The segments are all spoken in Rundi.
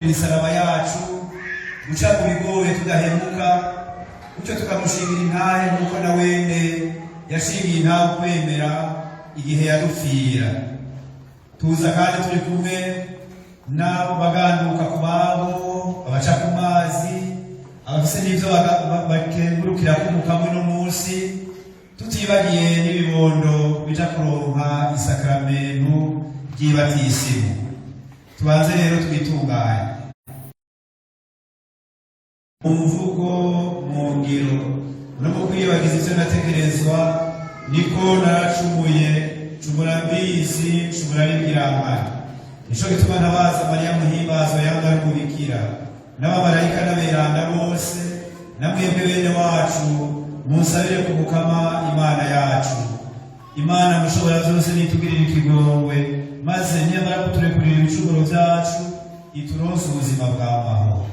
Imisaraba yacu guca mu bigoye tudahemuka, gutyo tukamushingira intahe nk'uko na wene yashingiye intahe ukwemera igihe yadupfira. Tuza kandi turi kumwe n'abo baganduka ku babo, abaca ku mazi, abafise n'ivyo bakengurukira ko Umukama uno munsi, tutibagiye n'ibibondo bija kuronka isakaramentu ry'ibatisimu. Tubanze rero twitunganye mu mvugo, mu ngiro no mu kwibagiza ivyo natekerezwa. Niko naracumuye, cumura mbizi, cumura n'ibwirampana. Nico gituma ntabaza Mariya Muhimbazo yanga ari umubikira, n'abamarayika n'aberanda bose, namwebwe bene wacu, munsabire ku Mukama Imana yacu. Imana Mushobora byose nitugirira ikigongwe, maze niyamara kuturekurira ibicumuro vyacu, ituronse ubuzima bw'amahoro.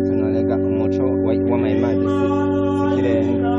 Tunaleka umuco w'amahema zikirenga.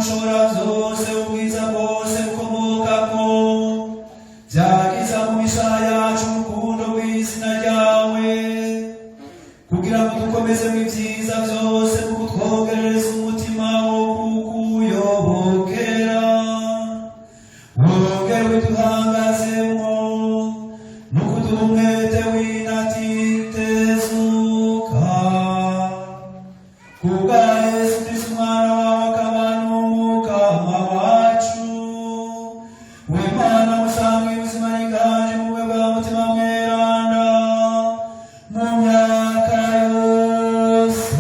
Mushobora byose ubwiza bwose bukomokako, byagiza mu mishaha yacu urukundo rw'izina ryawe, kugira ngo dukomeze mu byiza byose mu kutwogerereza umutima wo kukuyobokera. Wongere uduhangazemo no kuduha umwete w'intatitezuka, kubwa Yesu Kristo Umwana wawe akaba n'Umukama wacu, w'Imana musanga ubuzima n'iganje mu bumwe bwa Mutima Mweranda mu myaka yose.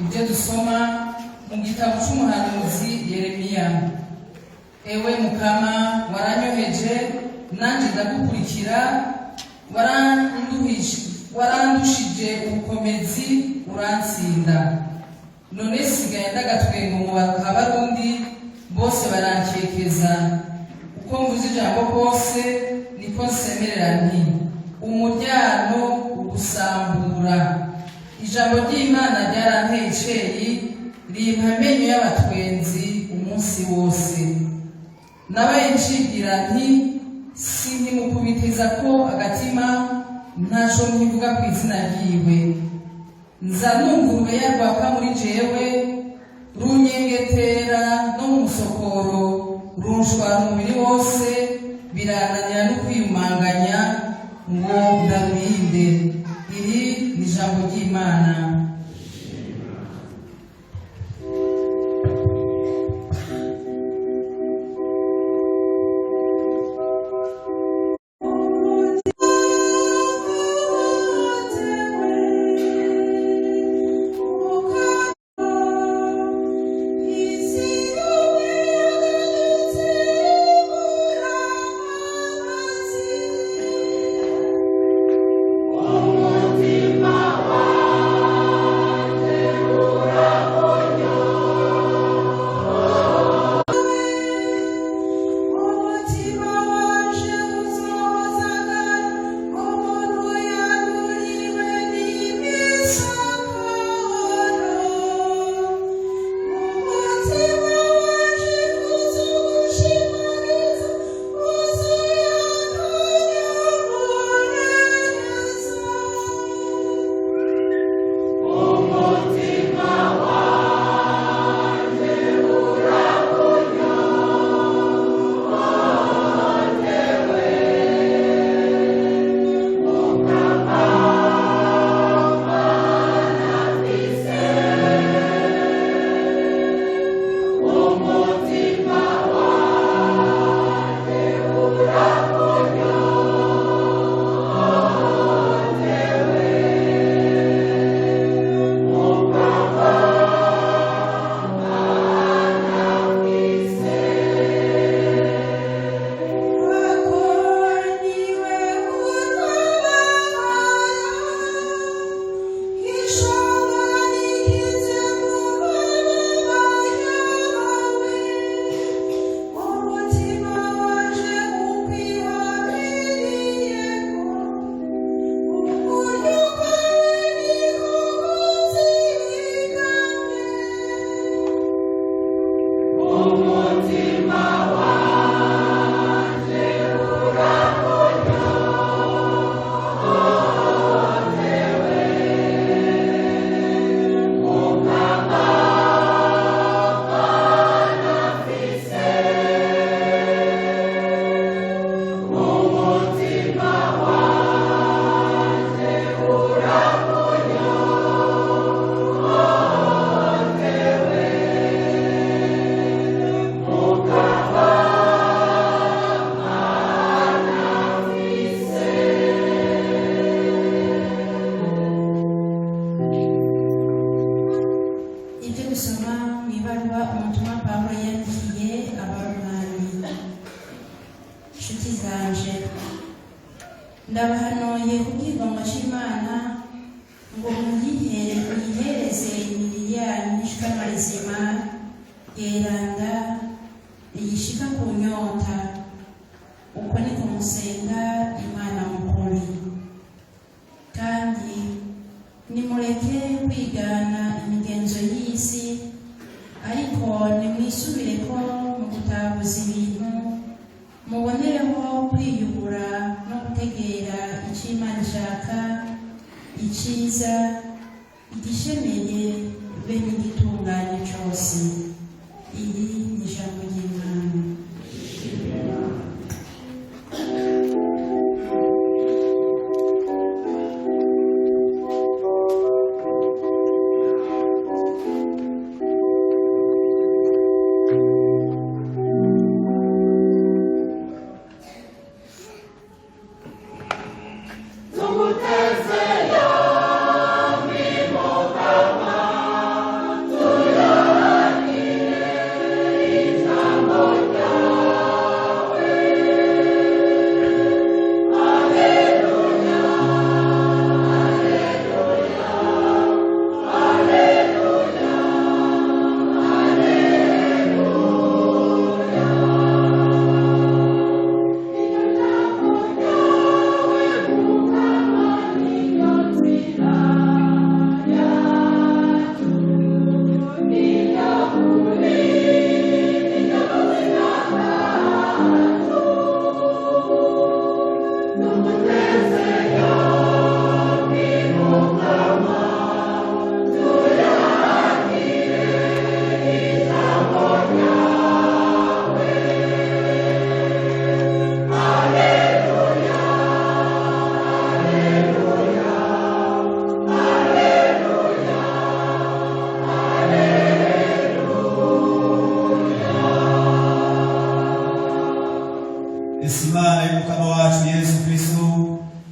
Ibyo dusoma mu gitabo cy'umuhanuzi Yeremiya. Ewe Mukama, waranyoheje, nanjye ndagukurikira, warandushije ubukomezi, urantsinda. None sigaye ndagatwengo mu Barundi bose, barankekeza. Uko mvuze ijambo kose niko nsemerera nti: "Umuryano, ugusambura!" Ijambo ry'Imana ryaranteye iceyi, rimpa amenyo y'abatwenzi umunsi wose. Nabaye ncibwira nti: "Sinkimukubitiza ko agatima, ntaco nkivuga ku izina ryiwe." Nza numva urubeya rwaka muri jewe, runyengetera no mu musokoro, runshwara umubiri wose, birananira no kwiyumanganya ngo ndarurinde. Iri ni ijambo ry'Imana. Umutima waje uzozaga umuntu yaguriwe n'imisakaro. Umutima waje uzogushimariza wuzuye akanyamuneza. Akoniwe utabara, ishobora rikize mu mababa yawe. Umutima waje ukwihabiriyeko, uburyo bwawe niko kunzigamye. Ibyo dusoma mu ibaruwa umutumwa Pawulo yandikiye Abaromani. Inshuti zanje, ndabahanuye kubw'igomwa c'Imana ngo muyihereze imibiri yanyu n'ishikama rizima. Bweranda iyishika ku nyota. Uko niko musenga Imana mukuri. Kandi nimureke kwigana imigenzo y'isi, ariko nimwisubireko mu gutahuza ibintu, mubonereho kwiyubura no gutegera icyo Imana ishaka, icyiza, igishemeye, be n'igitunganye cyose. Iri ni ijambo ry'Imana. Ese Imana y'Umukama wacu Yesu Kristo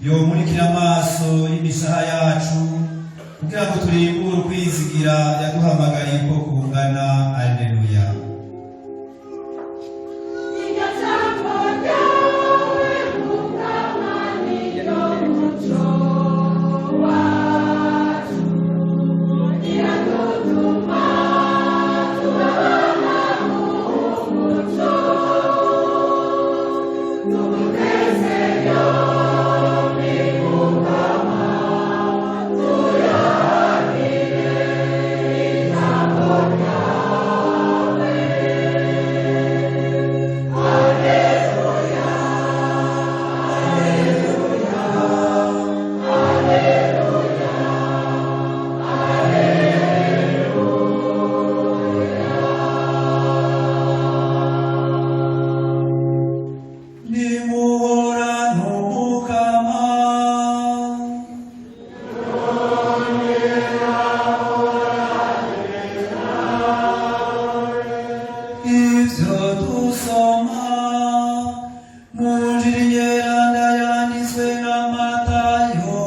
yomurikira amaso y'imishaha yacu kugira ngo turimbure ukwizigira yaduhamagariye ko kungana. Aleluya. Nimuhorane Umukama. Ivyo dusoma mu Njiri Nyeranda yanditswe na Matayo.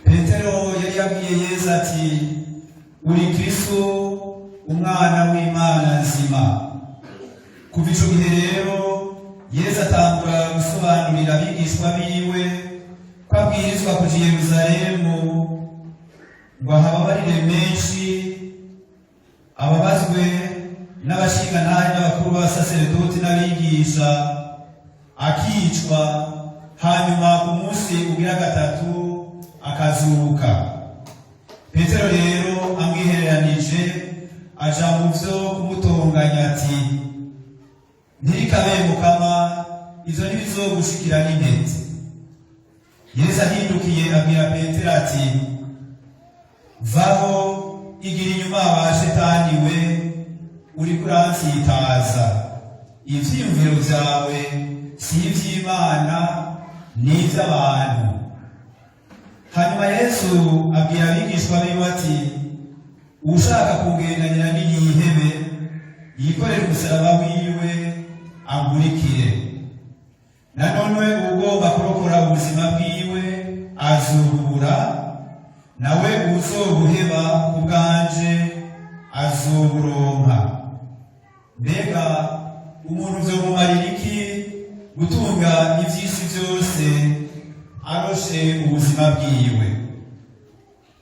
Petero yari yabwiye Yesu ati: "Uri Kristo, umwana w'Imana nzima." Kuva ico gihe rero, Yesu atangura gusobanurira abigishwa biwe ko abwirizwa kuja i Yerusalemu ngo ahababarire menshi, ababazwe n'abashingantahe n'abakuru b'abasaseredoti n'abigisha, akicwa, hanyuma ku munsi ugira gatatu akazuka. Petero rero amwihereranije aja mu vyo kumutonganya ati: "Ntirikabe Mukama, ivyo ntibizogushikira n'intete." Yesu ahindukiye abwira Petero ati: "Vaho, igira inyuma wa Shetani we, uriko uransitaza. Ivyiyumviro vyawe si ivy'Imana, ni ivy'abantu." Hanyuma Yesu abwira abigishwa biwe ati: "Ushaka kugendanira niyihebe, yikorere umusaraba wiwe ankurikire. Nanone ugomba kurokora ubuzima bwiwe azubura, nawe uzobuheba ku bwanje azoburonka. Mbega umuntu vyomumarira iki Gutunga ivy'isi vyose aroshe ubuzima bwiwe?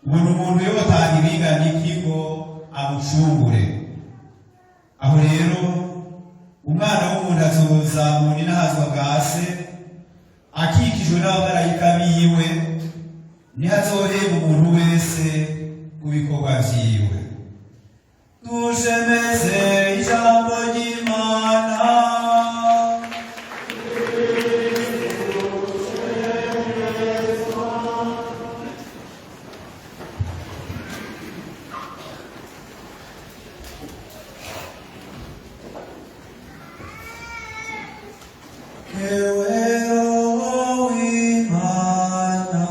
Ubona umuntu yotanga ibingana iki ngo amucungure? Aho rero Umwana w'umuntu azoza mu ninahazwa bwa Se akikijwe n'abamarayika biwe, niho azohemba umuntu wese ku bikorwa vyiwe. Dushemeze ijambo ry'Imana. Ewe Roho w'Imana,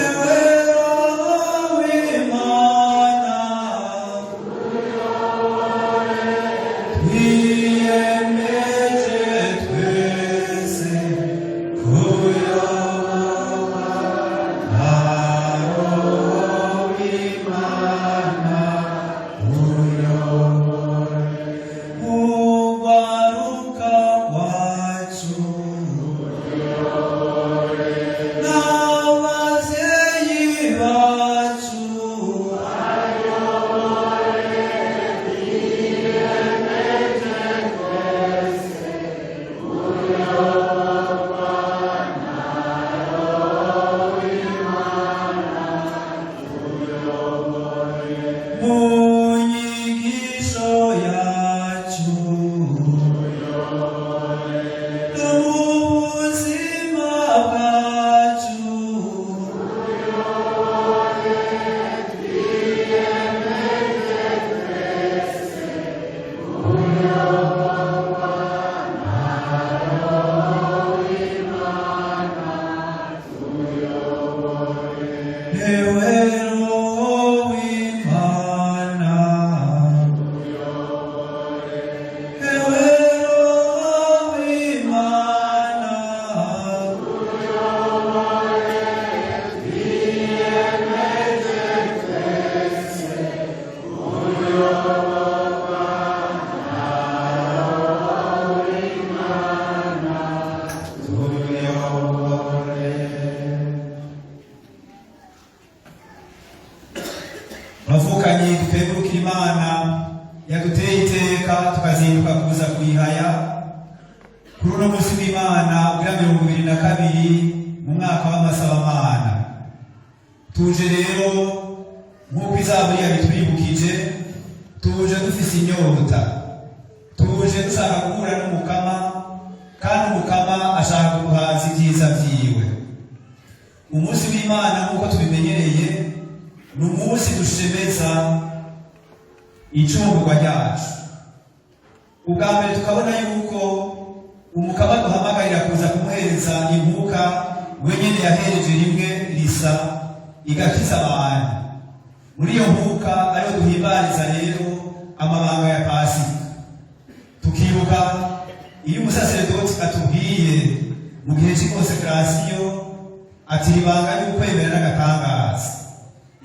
Ewe Roho w'Imana, twiyemeje twese kuyoboka na Roho w'Imana, uyobore urwaruka rwacu n'abavyeyi bacu. Mu nyigisho yacu no mu buzima bwacu. Ewe Roho w'Imana, Ewe Roho w'Imana, tuyobore. Bavukanyi, dukengurukira Imana yaduteye iteka tukazinduka kuza kuyihaya kuri uno munsi w'Imana ugira 22 mu mwaka w'amasabamana. Tuje rero nk'uko izaburi yabitwibukije, tuje dufise inyota, tuje dushaka guhura n'Umukama, kandi Umukama ashaka kuduhaza ibyiza vyiwe. Umunsi w'Imana, nk'uko tubimenyereye, ni umunsi dushemeza icungurwa ryacu. Ubwa mbere tukabona yuko Umukama duhamagarira kuza kumuhereza inkuka wenyene yahereje rimwe risa igakiza abantu. Muri iyo nkuka ariyo duhimbariza rero amabanga ya Pasika, tukibuka iyo umusaseredoti atubwiye mu gihe cy'ikonsekarasiyo ati: "Ibanga ry'ukwemera n'agatangaza."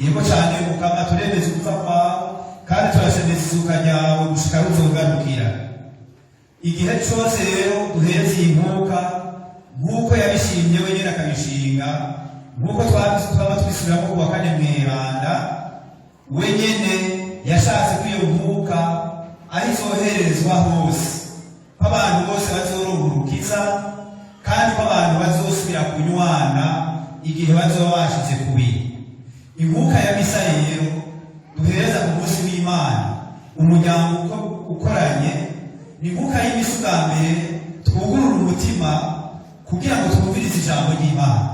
Yego cyane, Mukama, turemeza ugupfa kwawe kandi turashemeza izuka ryawe gushika ruzogarukira. Igihe cose rero duhereza iyi nkuka nk'uko yabishimye wenyine akabishinga, nk'uko twaba tubisubiramo ku wa kane mweranda, wenyene yashatse ko iyo nkuka aho izoherezwa hose, ko abantu bose bazoronka urukiza kandi ko abantu bazosubira kunywana igihe bazoba bashize kubiri. Inkuka ya misa rero duhereza ku munsi w'Imana umuryango ukoranye, ni inkuka y'imisa ubwa mbere twugurura umutima kugira ngo twumvirize ijambo ry'Imana,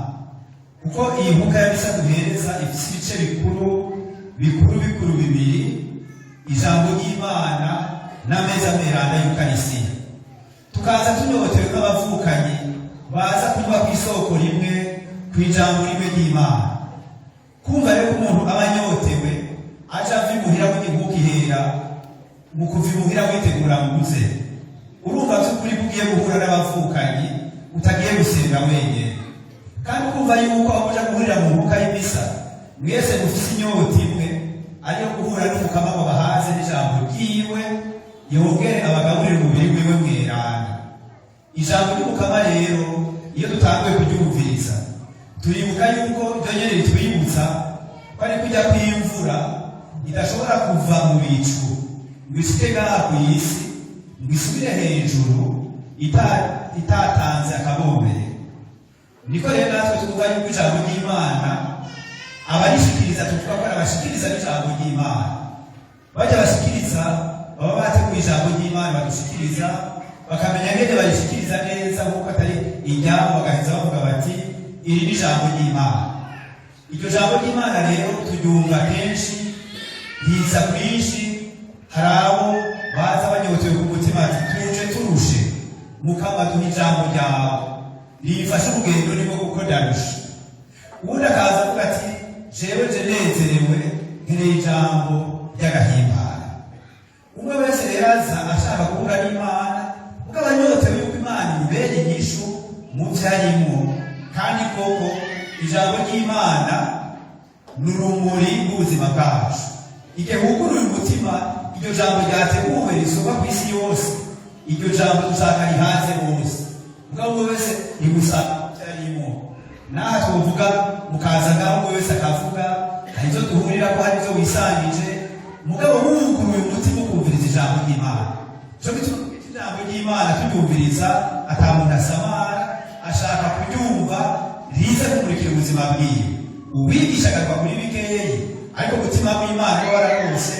kuko iyi nkuka ya misa duhereza ifise ibice bikuru bikuru bikuru bibiri: ijambo ry'Imana n'ameza meranda y'Ukarisiya. Tukaza tunyotewe nk'abavukanyi baza kunywa ku isoko rimwe, ku ijambo rimwe ry'Imana. Kumva rero ko umuntu aba anyotewe aca ava imuhira w'igihugu ihera mu kuva imuhira witegura muze, urumva by'ukuri ko ugiye guhura n'abavukanyi, utagiye gusenga wenyine, kandi ukumva yuko aho muja guhurira mu nkuka y'imisa mwese mufise inyota imwe, ariyo guhura n'Umukama ngo bahaze n'ijambo ryiwe. Yongere abagaburire umubiri wiwe mweranda. Ijambo ry'Umukama rero, iyo dutanguye kuryumviriza, turibuka yuko iryo nyene ritwibutsa ko ari kujya kw'imvura idashobora kuva mu bicu ngo ishike ngaha ku isi, ngo isubire hejuru itatanze akabombere. Niko rero natwe twumva yuko ijambo ry'Imana abarishikiriza, tuvuga ko ari abashikiriza b'ijambo ry'Imana, bajya bashikiriza baba bateguye ijambo ry'Imana badushikiriza, bakamenya ngene barishikiriza neza nk'uko atari iryabo, bagaheza bavuga bati: "Iri ni ijambo ry'Imana." Iryo jambo ry'Imana rero turyumva kenshi, riza kwinshi. Hari abo baza banyotewe ku mutima ati: "Tuje turushe, Mukama, duha ijambo ryawe rifashe urugendo niko kuko ndarushe." Uwundi akaza avuga ati: "Jewe je nezerewe, nkeneye ijambo ry'agahimbara." Umwe wese rero aza ashaka guhura n'Imana kuko aba anyotewe yuko Imana imubera inyishu mu vyo arimwo. Kandi koko ijambo ry'Imana ni urumuri rw'ubuzima bwacu. Igihe wuguruye umutima, iryo jambo ryateguwe risoma ku isi yose, iryo jambo dushaka rihaze bose. Mugabo umwe wese rigusaba ivyo arimwo. Naha twovuga, mukaza ngaho, umwe wese akavuga, hari ivyo duhurirako, hari ivyo wisangije. Mugabo wuguruye umutima ukumviriza ijambo ry'Imana, ico gituma ijambo ry'Imana turyumviriza ata muntu asamara, ashaka kuryumva rize kumurikira ubuzima bwiwe. Uwigisha agaruka kuri bikeyi, ariko umutima w'Imana uba wararose,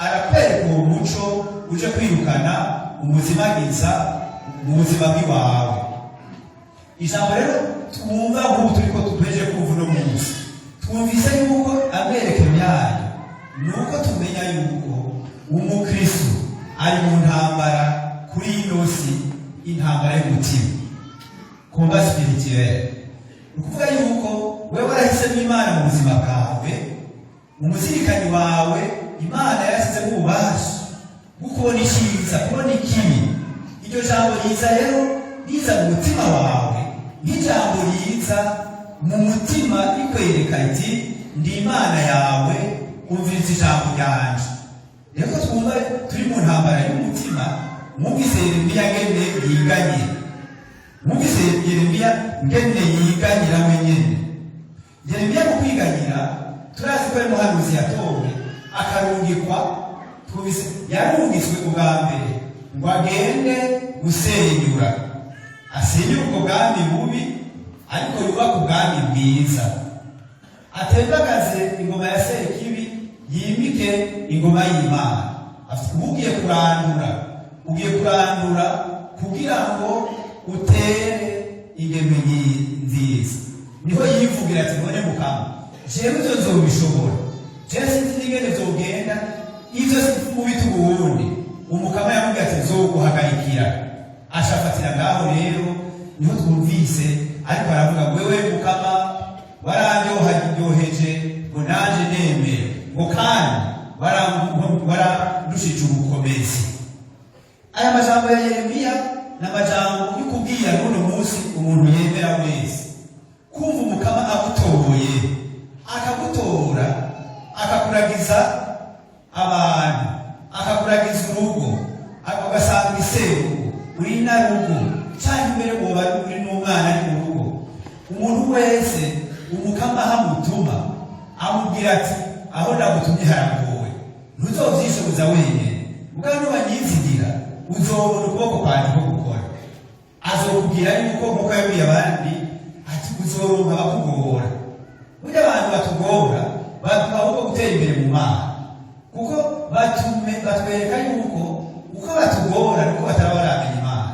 arakwereka uwo muco uje kwirukana umuzimagiza mu buzima bw'iwawe. Ijambo rero twumva nk'ubu turiko tupeje kumva uno munsi, twumvise yuko amerekero yayo ni uko tumenya yuko umukristo ari mu ntambara kuri ino si, intambara y'umutima, combat spirituel. Ni ukuvuga yuko wewe warahisemo Imana mu buzima bwawe, umuzirikanyi wawe Imana yarashyizemo ububasha bwo kubona icyiza, kubona ikibi. Iryo jambo riza rero, riza mu mutima wawe nk'ijambo riza mu mutima rikwereka riti: "Ndi Imana yawe, umviriza ijambo ryanje." Rero ko twumva turi mu ntambara y'umutima, mwumvise Yeremiya ngene yiganye, mwumvise Yeremiya ngene yiganyira wenyene. Yeremiya mu kwiganyira, turazi ko ari muhanuzi yatowe akarungikwa. Twumvise yarungitswe ubwa mbere ngo agende gusenyura, asenyure ubwo bwami bubi, ariko yubake ubwami bwiza, atembagaze ingoma ya Sekibi, yimike ingoma y'Imana. Uba ugiye kurandura, ugiye kurandura kugira ngo utere ingemwe nziza. Niho yivugira ati: "None Mukama, jewe ivyo nzobishobora? Jewe sinzi n'ingene vyogenda, ivyo mu bitugu." Uwundi Umukama yamubwiye ati: "Nzoguhagarikira." Ashafatira ngaho. Rero niho twumvise ariko aravuga ngo: "Wewe Mukama warandyoheje, ngo nanje nemere, ngo kandi warandushije ubukomezi." Aya majambo ya Yeremiya ni amajambo yo kubwira n'uno munsi umuntu yemera wese kumva Umukama agutoye, akagutora, akakuragiza abantu, akakuragiza urugo, ugasanga iserugo uri inarugo, cyangwa imbere woba uri n'umwana ari mu rugo. Umuntu wese Umukama ahamutuma, amubwira ati: "Aho ndagutumye haragowe, ntuzovyishoboza wenyene, mugabo nubanyizigira uzobona ukuboko kwanje ko gukora." Azokubwira yuko nkuko yabwiye abandi ati: "Uzoronka abakugora." Burya abantu batugora baduha ahubwo gutera imbere mu Mana, kuko batwereka yuko uko batugora niko bataba baramenya Imana,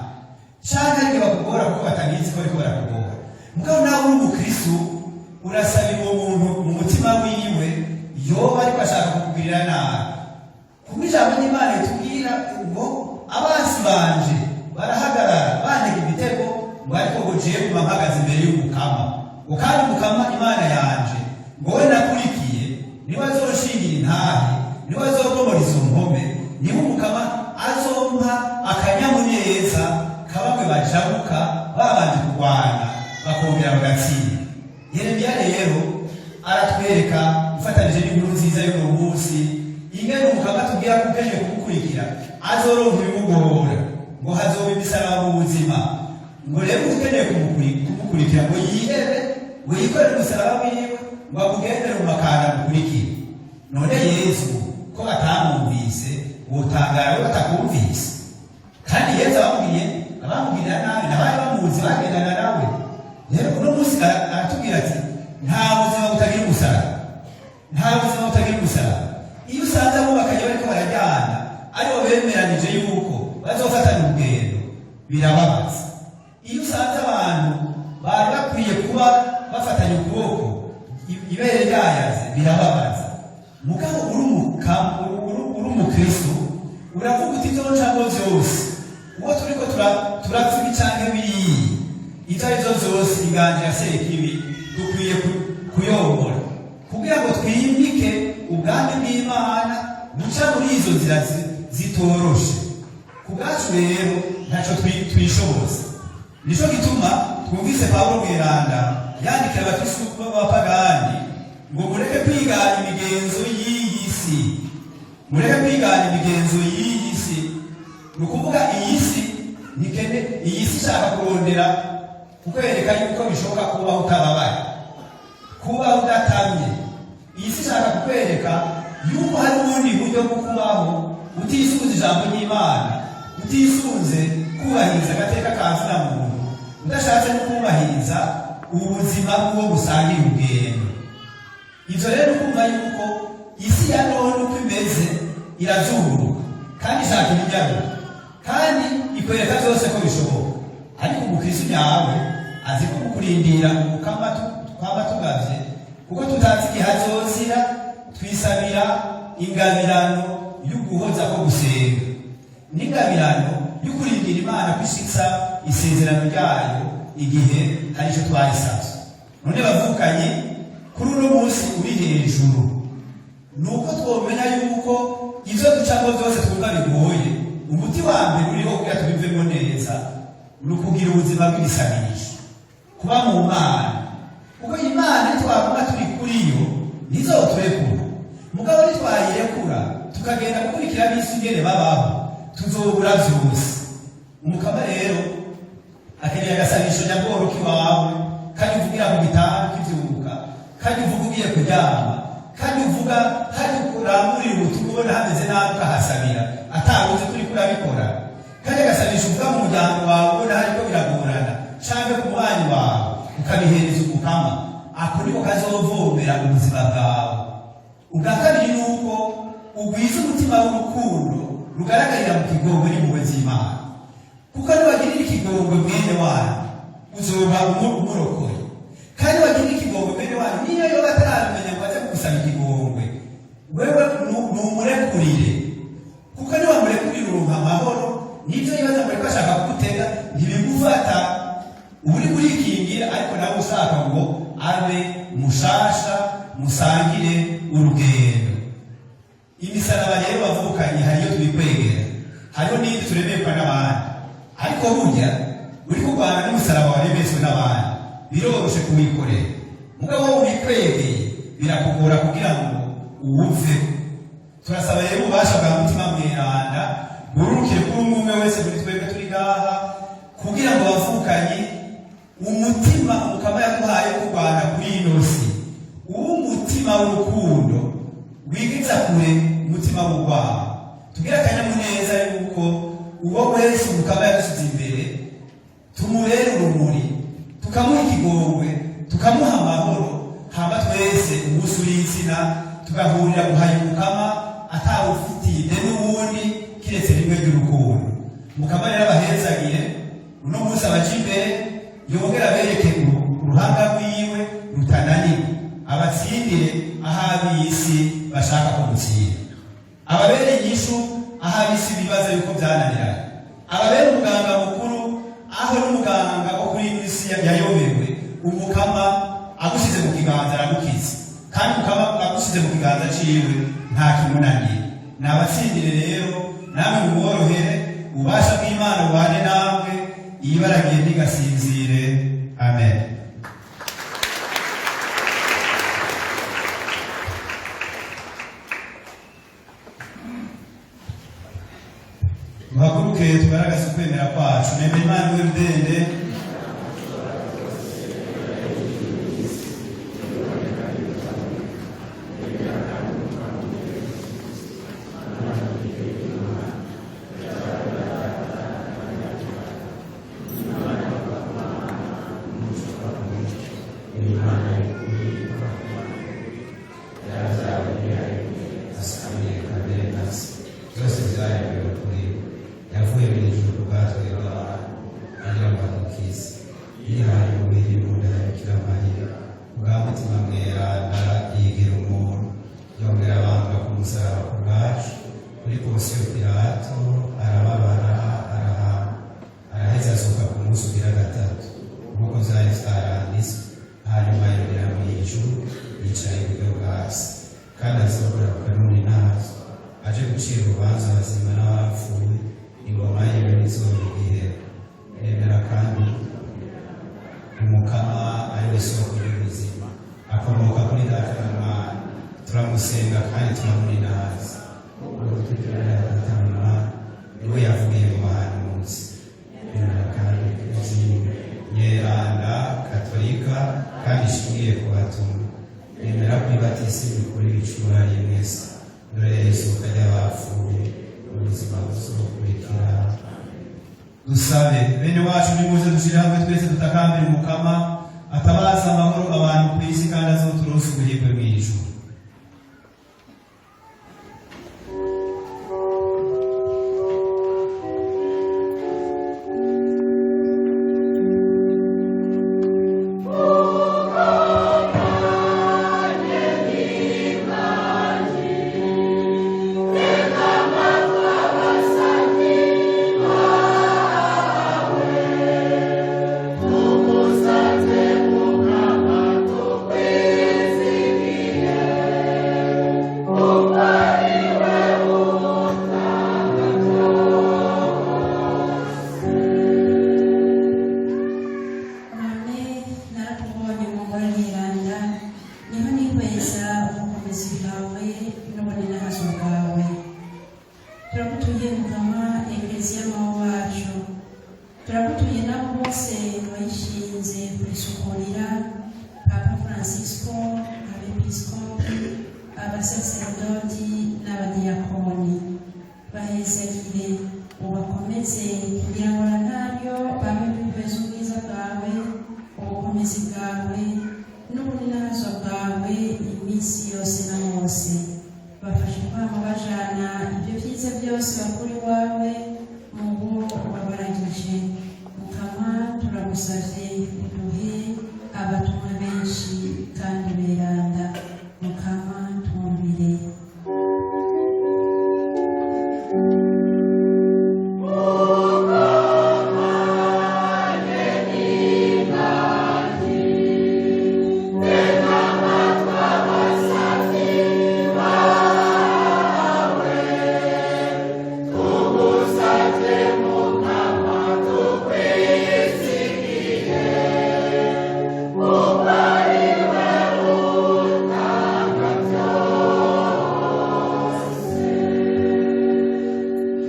canke ariko bakugora kuko batabizi ko bariko barakugora. Mugabo nawe uri umukristu, urasabira uwo muntu mu mutima wiwe yoba ariko ashaka kukugirira nabi, kuko ijambo ry'Imana ritubwira ngo: "Abansi banje barahagarara bantega imitego," ngo "ariko ngo jewe nguma mpagaze imbere y'Umukama," ngo "kandi Umukama Imana yanje, ngo we nakurikiye, niwe azoshingira intahe, niwe azogomora izo mpome, niwe Umukama azompa akanyamuneza kabamwe bajabuka babanje kurwana bakongera bagatsinda." Yeremiya rero aratwereka, ufatanije n'inkuru nziza y'uno munsi, ingene Umukama atubwira ko ukeneye kumukurikira. Azoronka ibimugora, ngo hazoba imisaraba mu buzima. Ngo rero ukeneye kumukurikira ngo yihebe, ngo yikorere umusaraba wiwe, ngo amugendere mu makanda amukurikire. None Yesu ko batamwumvise, wotangara we batakumvise? Kandi Yesu abamubwiye, abamubwirira nabi nabari bamuzi, bagendana nawe. Rero uno munsi aratubwira ati: nta buzima butagira umusaraba, nta buzima butagira umusaraba. Iyo usanze abubakanye bariko barajyana, aribo bemeranije yuko bazofatana urugendo, birababaza. Iyo usanze abantu bari bakwiye kuba bafatanye ukuboko, ibere ryayaze, birababaza. Mugabo uri umukristo, uravuga uti: ibyo ncamo byose, uwo turiko turapfa ibi canke biriya, ibyo ari byo byose, inganji ya Sekibi dukwiye kuyombora kugira ngo twimike ubwami bw'Imana buca muri izo nzira zitoroshe. Ku bwacu rero ntacyo twishoboza. Nico gituma twumvise Pawulo Mweranda yandikira abakristu b'abapagani ngo: mureke kwigana imigenzo y'iyi si, mureke kwigana imigenzo y'iyi si. Ni ukuvuga iyi si ntikene, iyi si ishaka kurondera kukwereka yuko bishoboka kubaho utababaye, kubaho udatamye. Iyi si ishaka kukwereka yuko hari ubundi buryo bwo kubaho utisunze ijambo ry'Imana, utisunze kubahiriza agateka ka zina muntu, udashatse no kubahiriza ubuzima bw'uwo busangiye urugendo. Ibyo rero kumva yuko isi ya none uko imeze irazunguruka kandi ishaka ibijyamo kandi ikwereka byose ko bishoboka. Ariko umukristo nyawe azi ko kukurindira umukama twaba tugavye, kuko tutazi igihe azozira. Twisabira ingabirano y'uguhoza ko gusenga n'ingabirano y'ukurindira Imana kwishitsa isezerano ryayo igihe hari icyo twayisabye. None bavukanye, kuri uno munsi uri hejuru, ni uko twomenya yuko ibyo ducamo byose twumva bigoye, umuti wa mbere uriho kugira tubivemo neza ni ukugira ubuzima bw'igisabisho, kuba mu Mana, kuko Imana nitwaguma turi kuri yo ntizoturekura. Mugabo nitwayirekura tukagenda gukurikira ab'isi ingene babaho, tuzobura byose. Umukama rero akeneye agasabisho nyabworo k'iwawe, kandi uvugira mu gitanda ukivyuka, kandi uvuga ugiye kuryama, kandi uvuga kandi uramurira ubutumwa ubona hameze nabi ukahasabira atawuzi ko uriko urabikora, kandi agasabisho uvuga mu muryango wawe ubona hariko biragorana, canke ku mubanyi wawe, ukabihereza umukama. Ako niko kazovomera ubuzima bwawe. Ubwa kabiri ni uko ugwiza umutima w'urukundo rugaragarira mu kigongwe n'impuhwe z'Imana, kuko niwagirira ikigongwe mwene wanyu uzoba umurokoye. Kandi wagirira ikigongwe mwene wanyu, niyo yoba atarabimenya ngo aze kugusaba ikigongwe, wewe numurekurire, kuko niwamurekurira uronka amahoro. Nibyo yibaza ngo ariko ashaka kugutega, ntibigufata, uba uri kurikingira, ariko nawe ushaka ngo abe mushasha, musangire urugendo. Imisaraba rero bavukanye, hariyo twikwegera, hariho n'indi turemekwa n'abandi. Ariko burya uri kurwana n'umusaraba waremetswe n'abandi biroroshe kuwikorera, mugabo wowe wikwegeye birakugora kugira ngo uwuve. Turasaba rero ububasha bwa Mutima Mweranda bururukire kuri umwe umwe wese muri twebwe turi ngaha, kugira ngo bavukanye, umutima umukama yaguhaye kurwana kuri ino si uw'umutima w'urukundo wigiza kure umutima w'urwango. Tugire akanyamuneza yuko uwo wese umukama yadushyize imbere tumubere urumuri, tukamuha ikigongwe, tukamuha amahoro, hama twese umunsi uri izina tugahurira guhaya umukama atawufitiye n'uwundi kiretse rimwe ry'urukundo. Mukama rero abahezagire uno munsi, abaje imbere, yongere abereke uruhanga rwiwe rutananiwe, abatsindire aho ab'isi bashaka kumutsinda, ababere inyishu aho ab'isi bibaza yuko byananiranye, ababere umuganga mukuru aho n'umuganga wo kuri ino isi yayobewe. Umukama agushyize mu kiganza aragukiza, kandi umukama agushyize mu kiganza ciwe nta kimunaniye. Nabatsindire rero, namwe mumworohere. Ububasha bw'Imana bubane namwe. Iyibaragiye ntigasinzire. Amen. Duhaguruke tugaragaze ukwemera kwacu. Nemera Imana imwe rudende, byose byaremewe kuri yavuye mu ijuru ku bwato bw'abantu agira ngo adukize. Yihaye umubiri mu nda ya Bikira Mariya kubwa Mutima Mweranda, yigira umuntu, yongera abambwa ku musaraba ku bwacu kuri Ponsiyo Pilato, arababara, arahamba, araheza azuka ku munsi ugira gatatu nk'uko vyari vyaranditswe. Hanyuma yongera mu ijuru, yicaye iburyo bwa Se, kandi azogaruka n'uri nazo aje gucira urubanza abazima n'abapfuye. Ingoma yiwe ntizongera igihera. Nemera kandi Umukama ari we soko y'ubuzima, akomoka kuri Data na Mwana. Turamusenga kandi turamuninaza. Data na Mwana niwe yavugiye mu bahanuzi. Nemera kandi Kiliziya Nyeranda Katolika kandi ishingiye ku batumwa. Nemera kwibatisa imikuru ibicumura rimwe se dore izuka ry'abapfuye, ubuzima buzokurikira. Dusabe. Bene wacu, nimuze dushire hamwe twese dutakambire Umukama atabaza amahoro abantu ku isi, kandi azoturonse ubuhirwe mw'ijuru. None narakubonye mu ngoro niranda, niho nihweza ubukomezi bwawe n'ubuninahazo bwawe. Turagutuye Mukama, Ekleziya mawe wacu. Turagutuye nabo bose wayishinze kurisukurira, Papa Francisco, abepiskopi, abasaserodoti n'abadiyakoni. Bahezagire, ubakomeze, kugira ngo ntaryo babe bihweza ubwiza bwawe, ubukomezi bwawe n'ubuninazo bwawe iminsi yose na hose. Bafashe kwama bajana ibyo byiza byose bakura iwawe mu bo wabaragije. Mukama, turagusavye uduhe abatumwa benshi kandi beranda. Mukama, twumvire.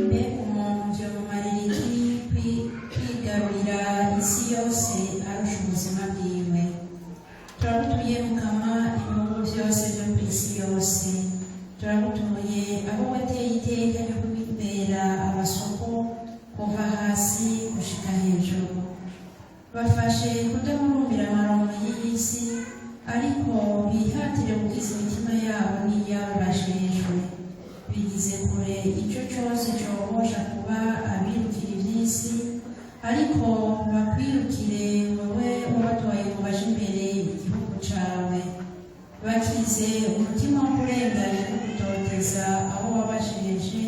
Mbega umuntu vyomumarira iki kwigarurira isi yose arusha ubuzima bwiwe? Turagutuye Mukama, ibihugu byose byo ku isi yose. Turagutuye abo wateye iteka ryo kubibera abasoko kuva hasi gushika hejuru. Bafashe kudahurumbira amaronko y'iyi si, ariko bihatire gukiza imitima yabo n'iyabo bajejwe. Bigize kure icyo cyose cyobosha kuba abirukira iby'isi, ariko bakwirukire wowe wabatoye ngo baje imbere igihugu cawe. Bakize umutima wo kurenganya no gutoteza abo wabasheje,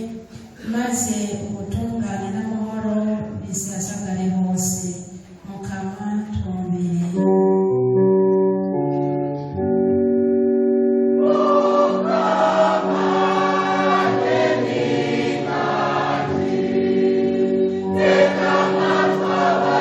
maze ubutungane n'amahoro bisasagare hose. Mukama, twumvire. Thank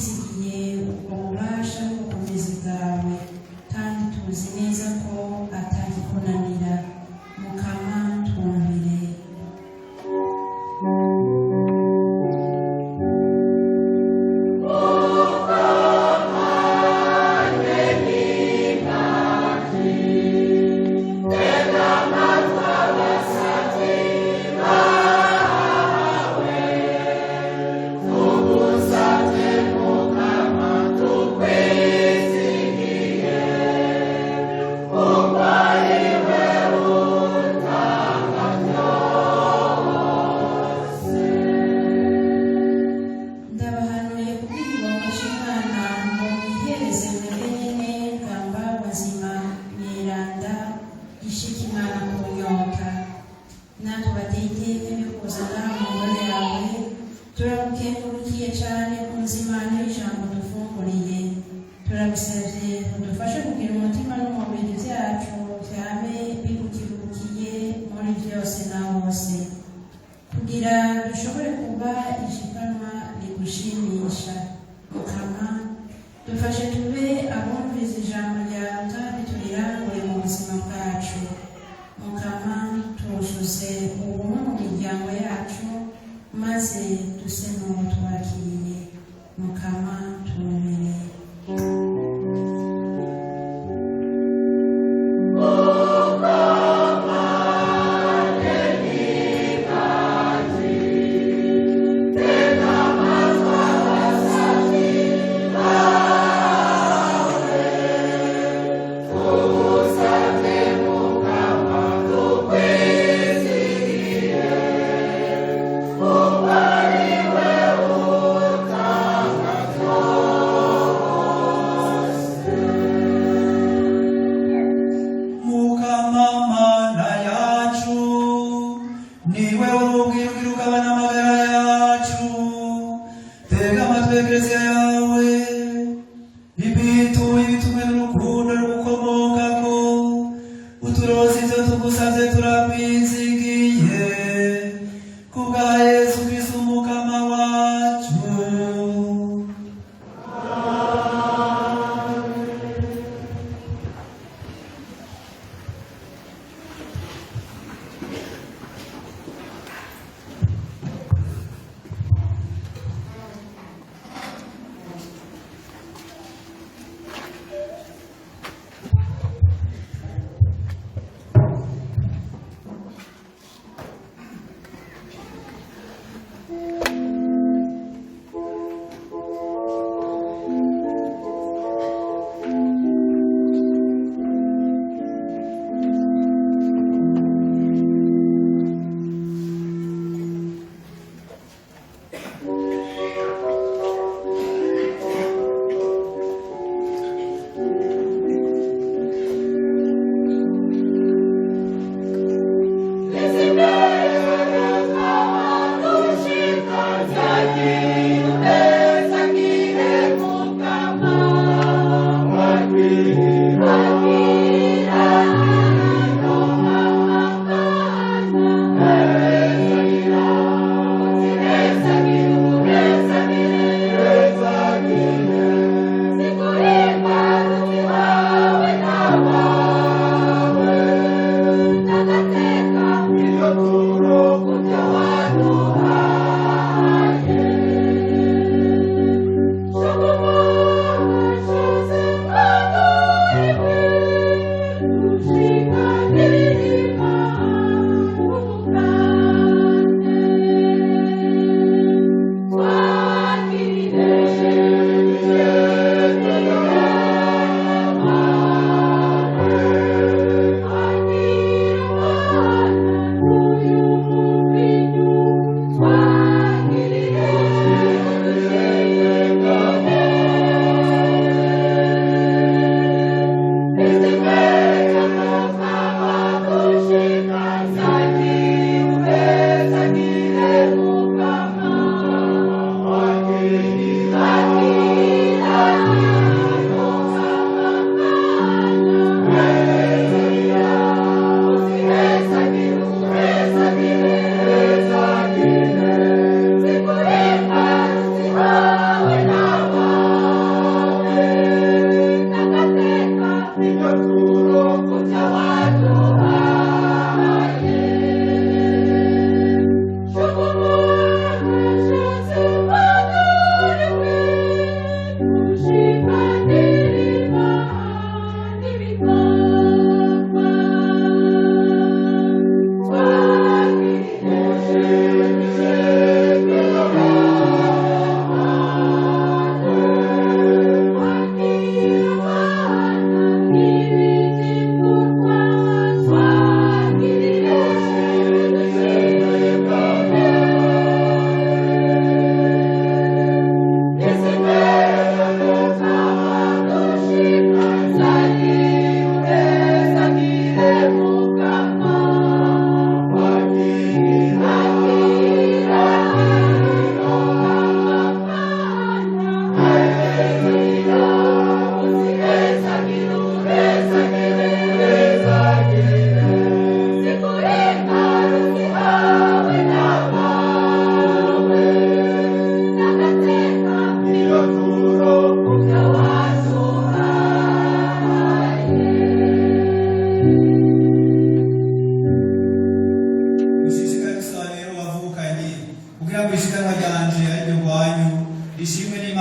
Turizigiye ubwo bubasha n'ubukomezi bwawe, kandi tuzi neza ko atagikunanira. Mukama, twumvire. Ndabahanuye kubw'igihombo cy'Imana ngo mwihereze mwebwe nyene bwamba buzima mweranda ishika Imana ku nyota. Natwe bateye iteka ryo kuza ngaha mu ngoro yawe, turagukengurukiye cane ku nzimano y'ijambo dufunguriye. Turagusavye udufashe kugira umutima n'umubiri vyacu vyame bigukirukiye muri vyose na hose, kugira dushobore kuba ishikanwa rigushimisha. Mukama, dufashe tube abumvise ijambo ryawe kandi turirangure mu buzima bwacu. Mukama, tuzuze ubumwe mu miryango yacu, maze duse n'uwo twakiriye. Mukama, twumvire. Mukama Mana yacu, niwe urubwira ugabana amagara yacu. Tega amatwi ekereziya yawe, ibitu ibitumwe n'urukundo rugukomokako, uturoze ibyo tugusabye turakwizigiye, kubwa Yesu Kristo Umukama wacu.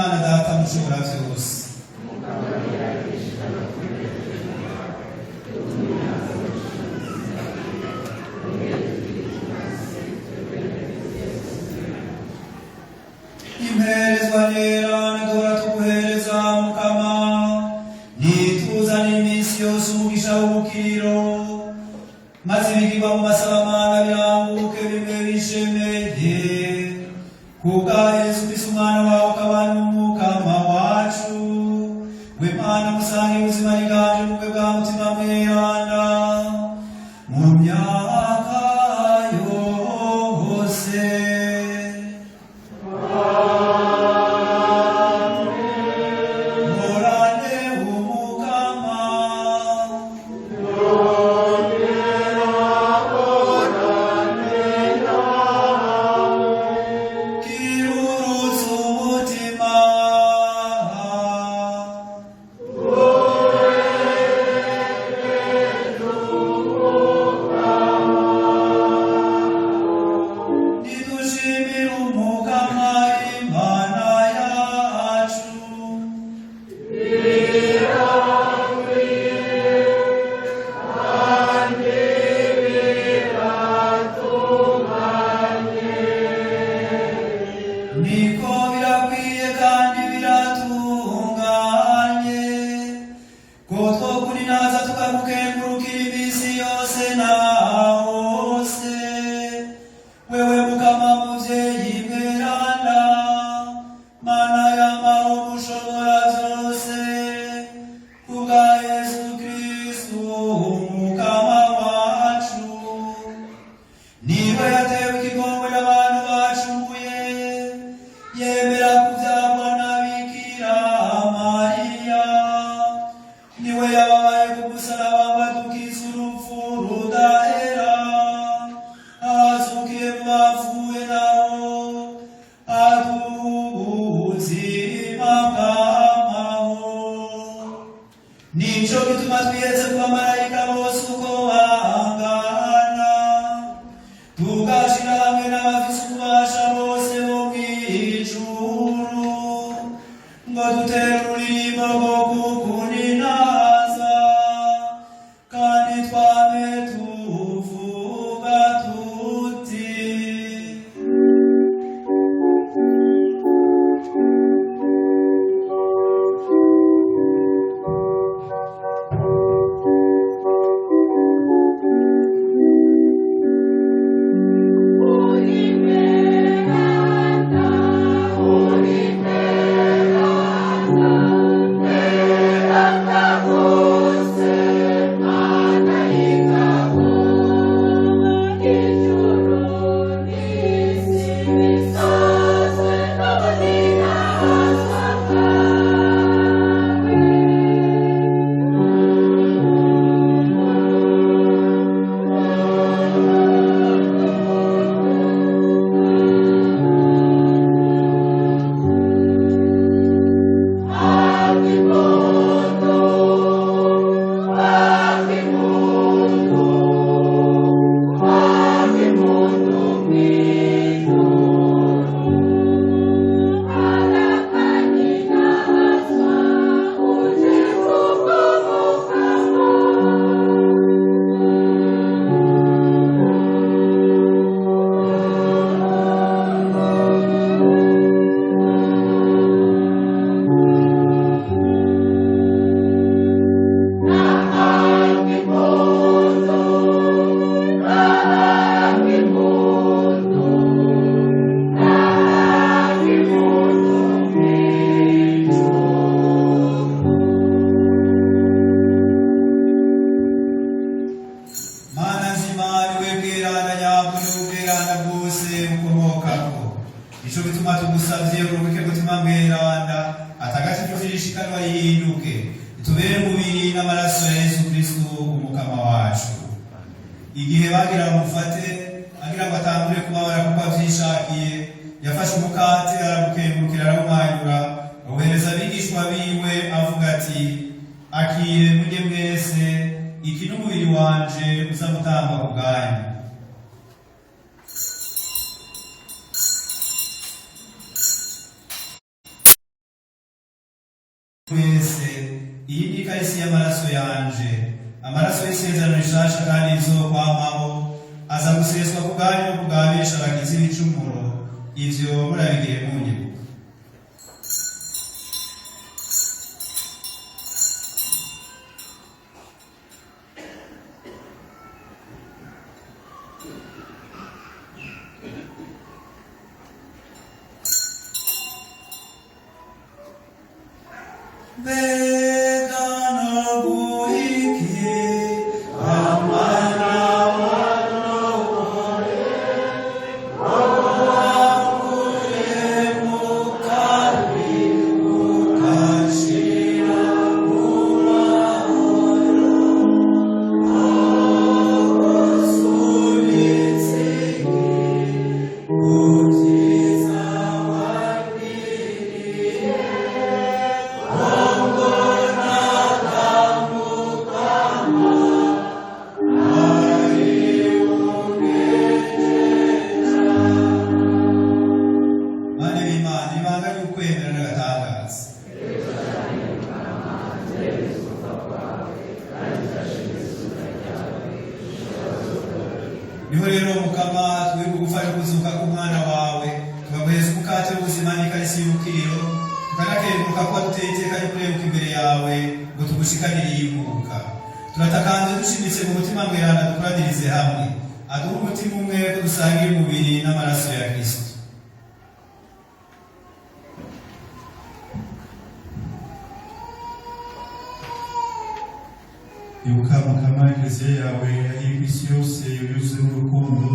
Imana Data mushobora vyose. Imperezwa nyerana duhora tuguhereza, Mukama, nituzanira iminsi yose umugisha w'ubukiriro, maze ibigirwa mu masabamana biranguke bimwe bishemeye, kubwa Yesu Kristo Umwana wawe, ukaba n'Umukama wacu, w'Imana musange ubuzima n'iganje mu bwe bwa Mutima Mweranda mu myaka yose. Morane Umukama. Kirurutse umutima. Nidushimire Umukama Imana yacu. Niko birakwiye kandi biratunganye ko twokurinaza tukagukengurukira iminsi yose na hose, wewe Mukama Muvyeyi mweranda, Mana y'amahoro, mushobora vyose, kubwa Yesu Kristu Umukama wacu. Niba yatewe ikigongwe n'abantu bacumuye, yemera kubyagwa na Bikira Mariya. Niwe yababaye ku musaraba ngo adukize urupfu rudahera. Azukiye mu bapfuye naho aduha ubuzima bw'amahoro. Nico gituma twiyeze ku bamarayika bose uko bangana, tugashira hamwe n'abafise ububasha bose bo mw'ijuru, ngo dutere ururirimbo rwo kukuninaza, kandi twame tuvuga tuti: Mana nzima, niwe bweranda nyabwo n'ubweranda bwose bukomokako. Nico gituma tugusavye uruhuke Mutima Mweranda atagatifu zirishikanwa rihinduke itubere umubiri n'amaraso ya Yesu Kristu Umukama wacu. Igihe bagira bamufate agira ngo atangure kubabara kuko avyishakiye, yafashe umukate, aramukengurukira, arawumanyura, awuhereza abigishwa biwe, avuga ati: "Akire murye mwese, iki n'umubiri wanje uza gutangwa ku bwanyu." Mwese, iyi ni ikarisi y'amaraso yanje, amaraso y'isezerano rishasha kandi rizokwamaho, aza guseswa ku bwanyu no ku bwa benshi abagize ibicumuro. Ivyo murabigire munyibuka. Mbega noguha iki amana Bana b'Imana, ibanga ry'ukwemera n'agatangaza. Niho rero Mukama, twibuka gufasha kuzuka k'umwana wawe, tukaguheza umukate w'ubuzima n'ikarisi y'ubukiriro, tukanakenguruka kuba duteye iteka ryo kurebuka imbere yawe ngo tugushikanire iyi nkunga. Turatakanze dushimitse mu mutima mweranda dukoranirize hamwe, aduhe umutima umwe ko dusangira umubiri n'amaraso ya Kristo. Ibuka Mukama Ekleziya yawe iri ku isi yose yuzuyemo urukundo.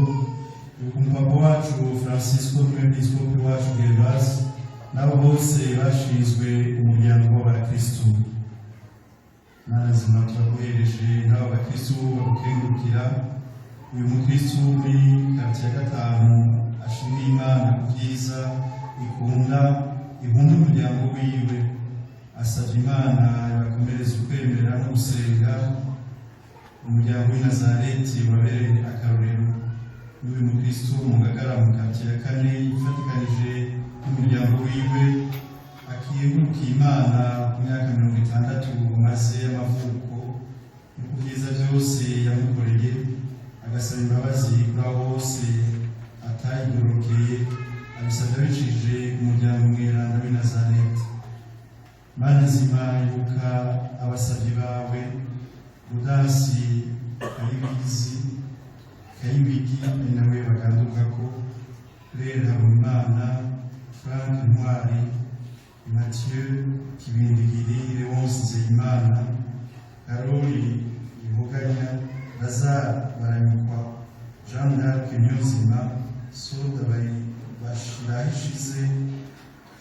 Ibuka umupapa wacu Francisco n'umwepiskopi wacu Gervas n'abo bose bashinzwe umuryango w'abakristu. Mana nzima, turaguhereje n'abo bakristu bagukengurukira. Uyu mukristu muri karitsiye ya gatanu ashimira Imana ku byiza ikunda ikunda umuryango wiwe, asabye Imana ibakomereze ukwemera no gusenga. Umuryango w'i Nazareti wabereye akarorero. N'uyu mukristo mu Ngagara mu karitsiye ya kane yifatikanije n'umuryango wiwe akengurukiye Imana ku myaka 60 maze y'amavuko no ku byiza byose yamukoreye, agasaba imbabazi kuri abo bose atayigororokeye, abisabye abicishije umuryango mweranda w'i Nazareti. Mana nzima, ibuka abasabyi bawe Rudasi Kayibizi Kayibigi, ari nawe bagandukako, Claire Habonimana, Frank Ntwari, Mathieu Kibindigiri, Leonce Nzeyimana, Karoli Ihoganya, Lazare Baranyikwa, Jean d'Arc Niyonzima, Soda Bashirahishize,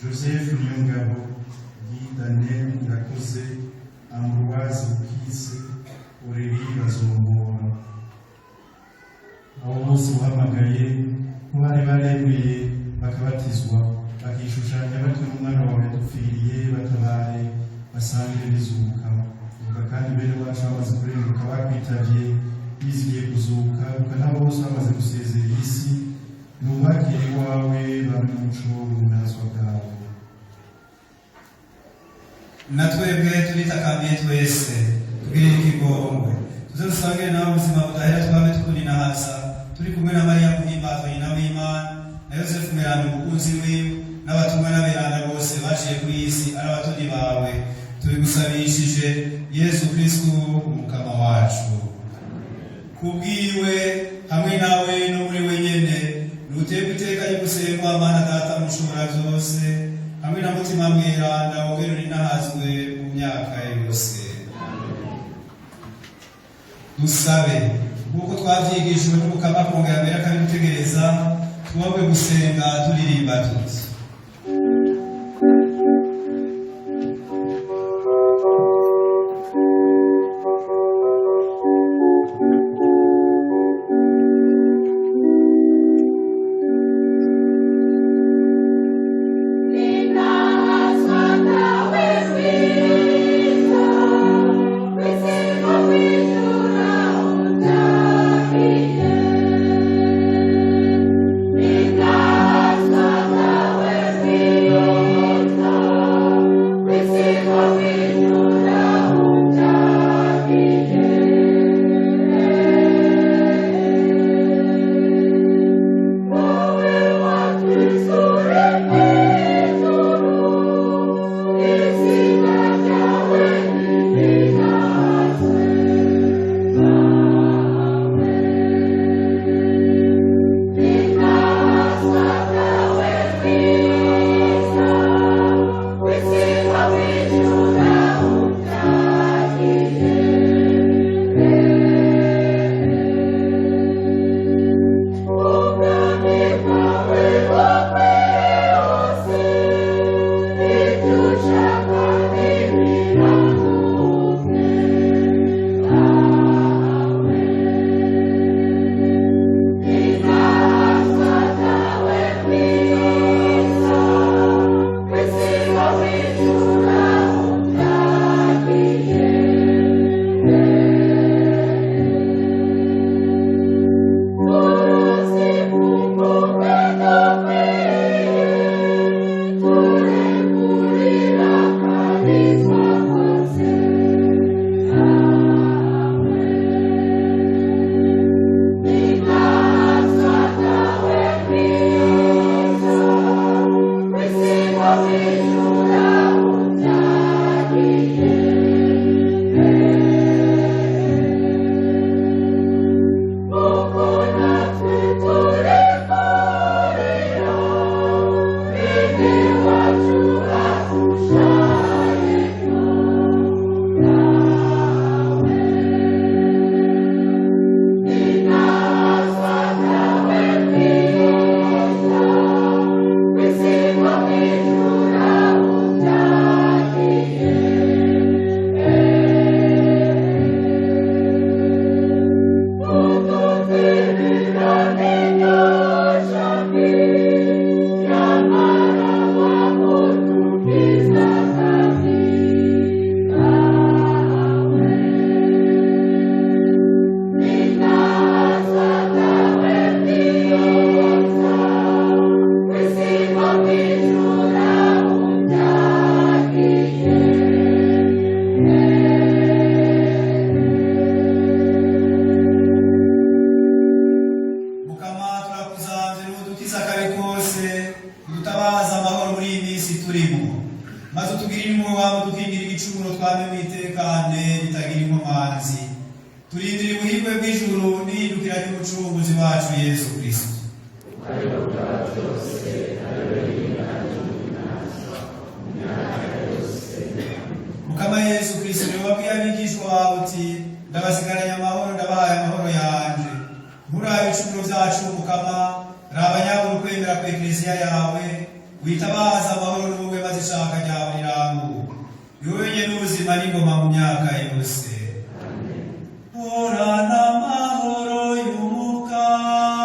Joseph Niyongabo, Guy Daniel Irakoze, Ambroise Bukitse, Aurélie Bazombora. Abo bose uhamagaye ko bari baremeye bakabatizwa bakishushanya batyo n'umwana wawe yadupfiriye, batabare basangire n'izuka. Ibuka kandi bene wacu bamaze kurenguka bakwitavye bizigiye kuzuka. Ibuka nabo bose bamaze gusezera iyi si, nubakire iwawe bamwe umuco w'ubunazwa bwawe. Na twebwe turitakambiye twese, tugirire ikigongwe, tuze dusangire nawe ubuzima budahera, twabe tukuninahaza turi kumwe na Mariya muhimbazwa nyina w'Imana, na Yosefu mweranda umukunzi wiwe, n'abatumwa n'aberanda bose baciye kuri iyi si ari abatoni bawe. Tubigusabishije Yesu Kristu umukama wacu. Kubwiwe, hamwe nawe no muri we nyene, nuterwa iteka ryo gusengwa, Mana Data mushobora byose, hamwe na Mutima Mweranda, wongere uninahazwe mu myaka yose. Dusabe nk'uko twabyigishijwe n'Umukama, kongera mbere akabigutegereza, twobwe gusenga turirimba tuti: Thank you. Udukingira igicumuro, twame mwitekane ritagira inkomanzi. Turindira ubuhirwe bw'ijuru n'ihindukira ry'Umucunguzi wacu Yesu Kristo. Mukama Yesu Kristo, niwe wabwiye abigishwa bawe uti: "Ndabasigaranye amahoro, ndabahaye amahoro yanje." Nturabe ibicumuro byacu, Mukama, raba nyabura ukwemera ku Ekleziya yawe, witabaza amahoro n'ubumwe, maze ishaka ryawe riranguke. Ni wowe wenyine ubuzima n'ingoma mu myaka yose. Horana amahoro y'Umukama.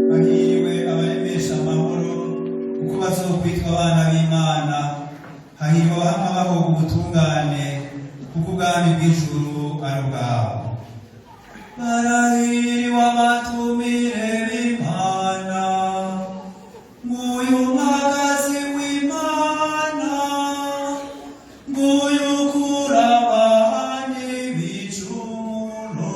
Bahiriwe abaremesha amahoro, kuko bazokwitwa abana b'Imana. Hahirwa abahama bahoga ubutungane, kuko ubwami bw'ijuru ari ubwabo. Barahiriwe abatumire b'Imana. Nguyu mwagazi w'Imana, nguyu ukura abandi ibicumuro.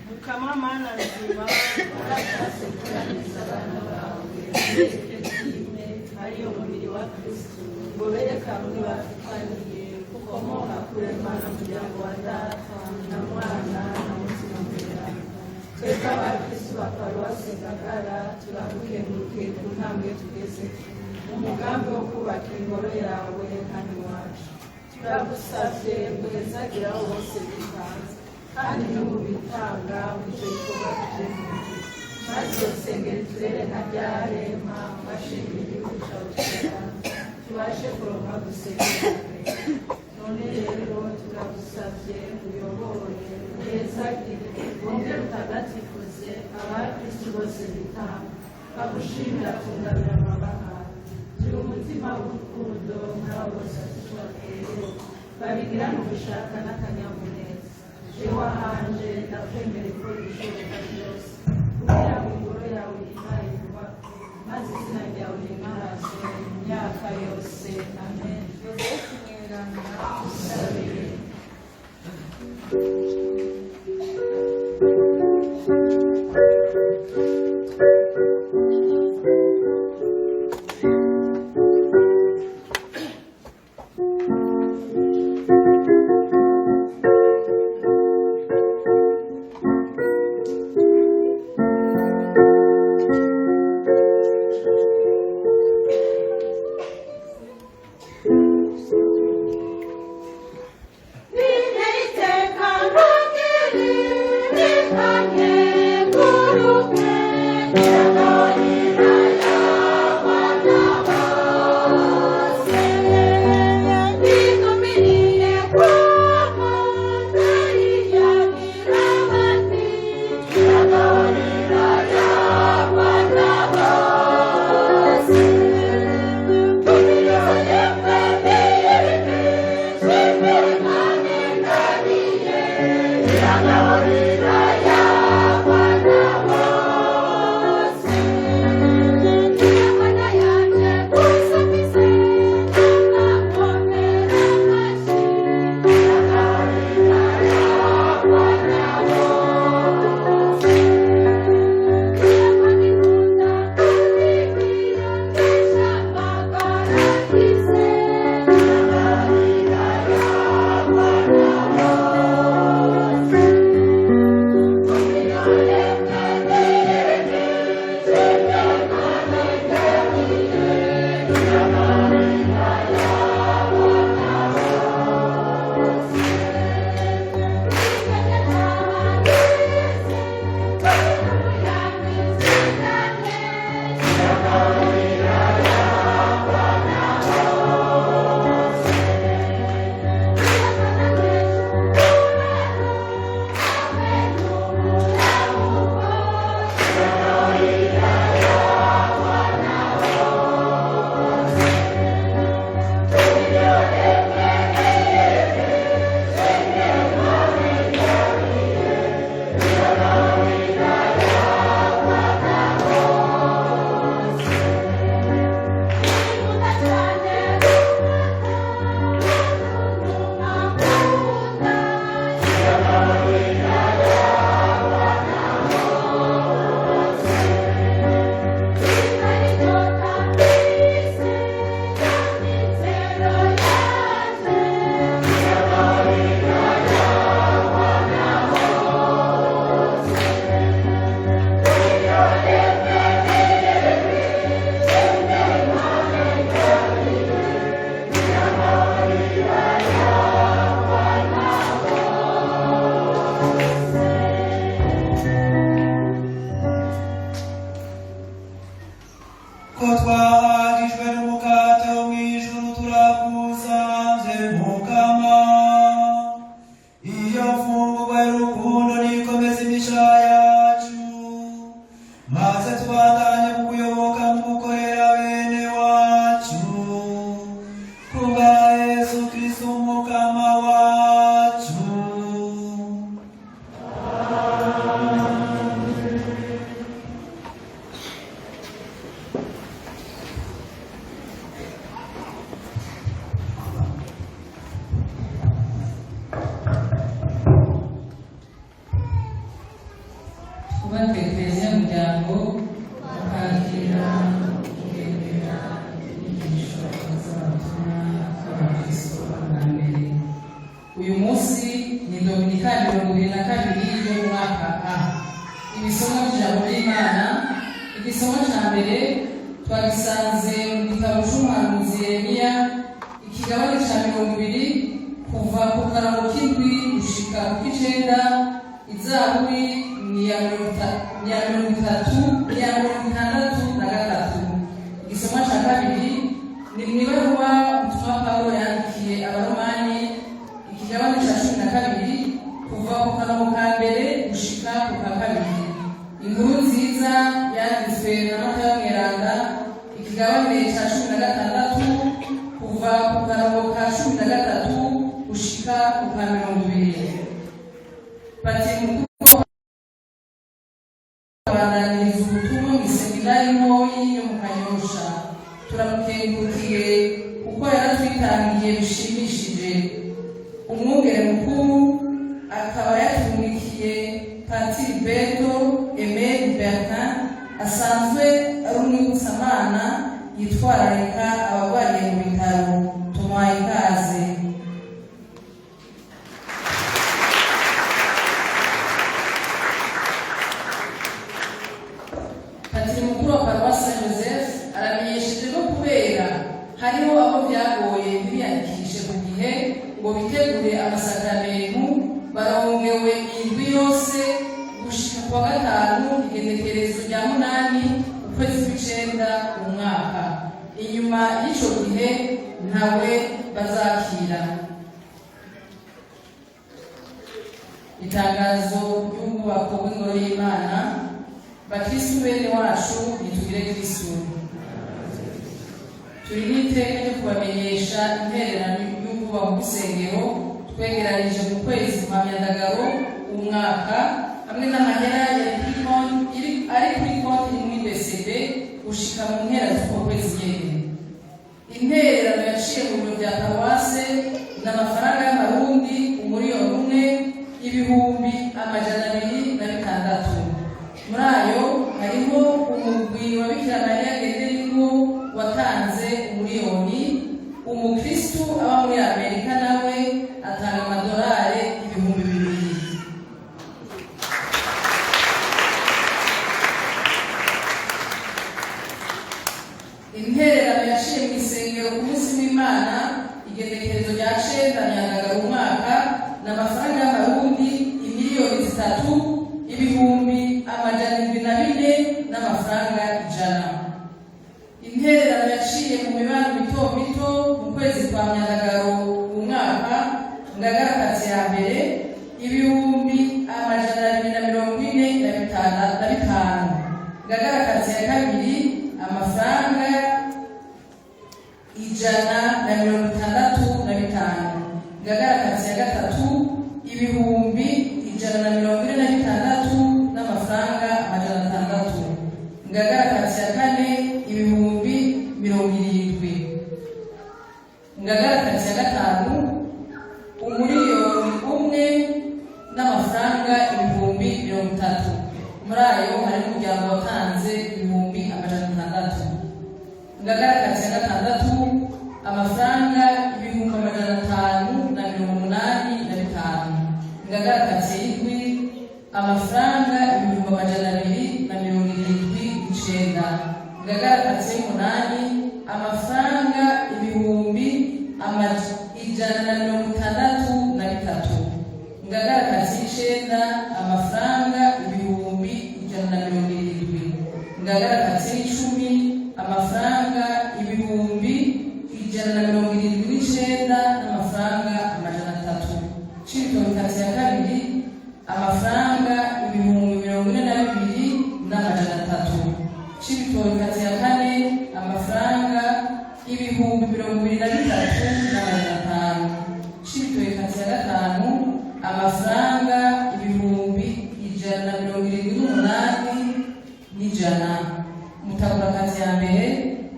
Mukama Mana nzima uracyasekuraniriza abana bawe imwe ariyo mubiri wa Kristo ngo bereke bamwe bafitaniye ukomoka kuri Mana muryango wa Data na Mwana na Mutima Mweranda. Twebwe abakristo ba paruwasi Ngagara turagukengurukiye ku ntambwe tugeze mu mugambi wo kubaka ingoro yawe hano iwacu. Turagusavye guhezagira aho bose bitanze kandi n'ubu bitanga muri icyo gikorwa tuje, maze iyo rusengero turere nka ryarema washinga igihugu cyawe cy'Urwanda, tubashe kuronka gusengera. None rero turagusavye uyobore, uhezagire, wongere utagatifuze abakristu bose bitanga bagushimira kungabira amabaha. Gira umutima w'urukundo muri abo bose bateye babigirane ugushaka n'akanyamuneza. Jewe ahanje ndakwemera gukora ibishoboka byose kugira ngo ingoro yawe ihaye yubakwe, maze izina ryawe rimarazwe mu myaka yose. Amen. Yozefu Mweranda, usabire. Twubake Eklezia muryango, tukakira kugendera inyigisho z'abatumwa b'abakristo ba mbere. Uyu munsi ni Dominika 22 y'umwaka A. Ibisomo by'ijambo ry'Imana: igisomo cya mbere twagisanze mu gitabo c'umuhanuzi Yeremiya, ikigabane ca 20, kuva ku karongo k'indwi gushika ku k'icenda. Izaburi ni iya 30, ni iya 63. Igisomo ca kabiri ni mu ibaruwa ubutumwa Pawulo yandikiye Abaromani, ikigabane ca 12, kuva ku karongo ka mbere gushika ku ka kabiri. Inkuru nziza yanditswe na Matayo Mweranda, ikigabane ca 16, kuva ku karongo ka 13 gushika ku ka 20. Patiri mukuru abandaniriza ubutumwa mu iseminari ntoyi yo mu Kanyosha. Turamukengurukiye kuko yaratwitangiye bishimishije. Umwungere mukuru akaba yatungikiye Patiri Beto Emeri Bertin, asanzwe ari umwibutsamana yitwararika abarwariye mu bitaro. Tumuhaye ikaze. Patiri mukuru wa Paruwasi Saint Joseph aramenyesheje ko kubera hariho abo byagoye ntibiyandikishe ku gihe ngo bitegure amasakramentu, barongewe indwi yose gushika kuwa gatanu igenekerezo rya 8 ukwezi kw'icenda umwaka. Inyuma y'ico gihe ntawe bazakira. Itangazo ry'ubwubako bw'ingoro y'Imana. Bakristu bene wacu, nitugire Kristu. Turi n'iteka ryo kubamenyesha intererano y'ubwubako bw'isengero twegeranije mu kwezi kwa Myandagaro umwaka, hamwe n'amahera yari kuri konti, ari kuri konti iri muri BCB gushika mu mpera z'uko kwezi nyene. Intererano yaciye mu biro bya paruwase ni amafaranga y'amarundi 1 206,000. Muri ayo harimo umugwi wa Bikira Mariya agendera ingo watanze 1 miliyoni. Umukristu aba muri Amerika nawe atanga amadolari 2000. Intererano yaciye mu isengero ku munsi w'Imana igenekerezo rya 9 Myandagaro umwaka ni amafaranga y'amarundi 3 704,100. Intererano yaciye mu mibano mito mito mu kwezi kwa Myandagaro umwaka, Ngagarakazi ya mbere 245,000, Ngagarakazi ya kabiri amafaranga 165, Ngagarakazi ya gatatu 146,600, Ngagarakazi ya kane 70,000, Ngagarakazi ya gatanu 1,000,000 n'amafaranga 30,000. Muri ayo harimo umuryango watanze 600,000. Ngagarakazi ya gatandatu amafaranga 585,000. Ngagarakazi y'indwi amafaranga 279,000. Ngagarakazi y'umunani amafaranga 163,000. Ngagarakazi y'icenda amafaranga 170,000. Ngagarakazi y'icumi amafaranga 179,300. Cibitoke ya kabiri amafaranga 42,300. Cibitoke ya kane amafaranga 23,500. Cibitoke ya gatanu amafaranga 178,100. Mutakurakazi ya mbere